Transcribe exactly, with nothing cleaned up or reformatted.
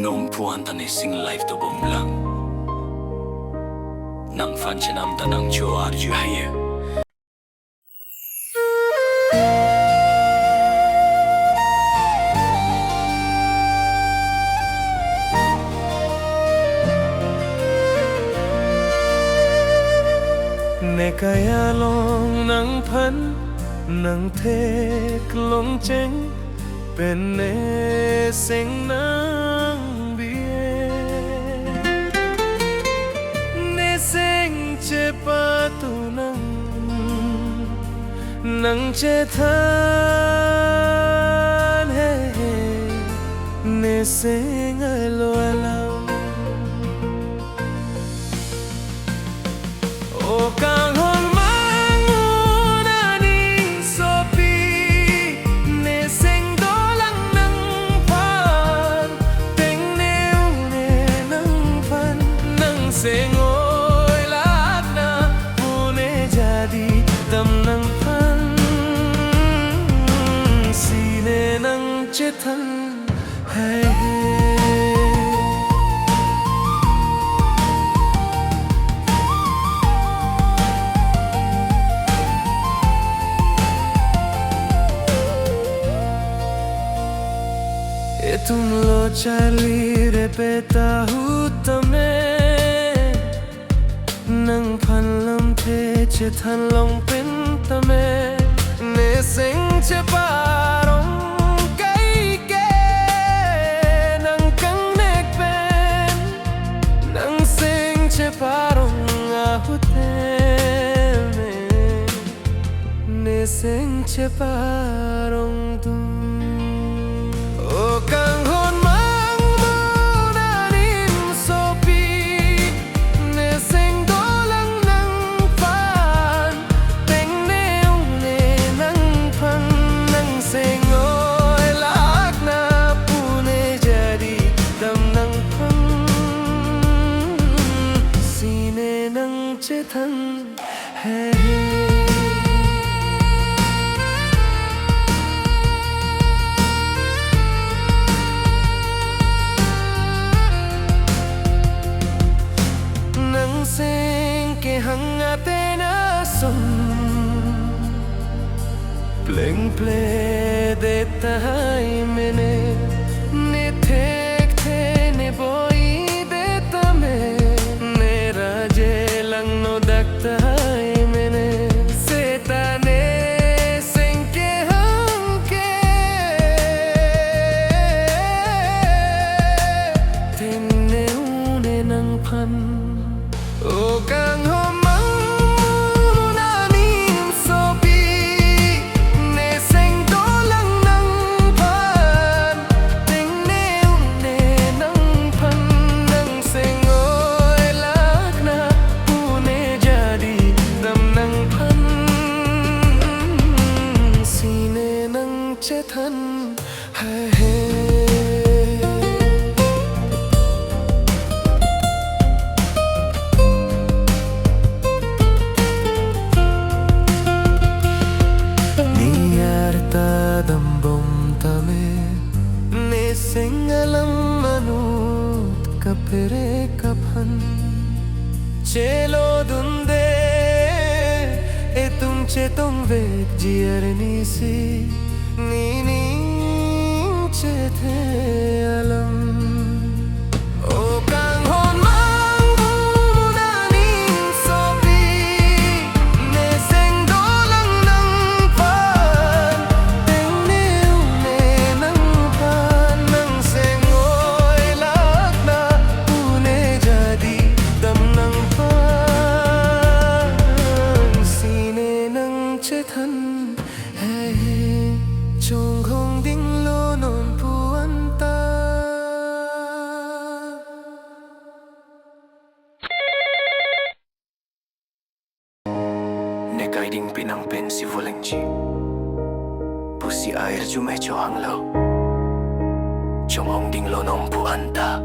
Nongpu anta ne sing life dobomlang. Nangphan chenam ta nangcho arju haye. Nekai along nangphan nangtheklong cheng pen ne seng nangbi-e. Ne seng chepatu nang, nangchethan he he, ne seng alo alam. O kanghon mangmun aning sopi, ne seng dolang nangphan, tengne une nangphan, nang seng oilak na, pune jadi dam nangphan, sine nangchethan. Hai hai. Etum lo charli repeta hutame. Nangphan lamthe chethan long pen tame, ne seng cheparong kaike, nang kangnek pen, nang seng cheparong ahut tame. Ne seng cheparong tum. O kanghon mangmun aning sopi, ne seng dolang nangphan, tengne une nangphan, nang seng oilak na, pune jadi dam nangphan, sine nangchethan. Hey, hey. Nang seng kehang aten ason plengple det tahai mene, ne thekthe ne boi det tame, ne raje langno dak tahai mene, seta ne seng kehang ke, tengne une nangphan. O kanghon mangmun aning sopi, ne seng dolang nangphan, tengne une nangphan, nang seng oilak na, pune jadi dam nangphan, sine nangchethan. Hai hai. Ne arta dambom tame, ne seng alam anut kaprek aphan chelodunde, etum chetongvekji arnisi, nening chethe alam. O kanghon mangmun aning sopi, ne seng dolang nangphan, tengne une nangphan, nang seng oilak na, pune jadi dam nangphan, sine nangchethan. Hey, hey, chonghong dinglo nonpu anta. Nekai ding penang pensi volengji pusi air jume chohanglo. Chonghong dinglo nonpu anta.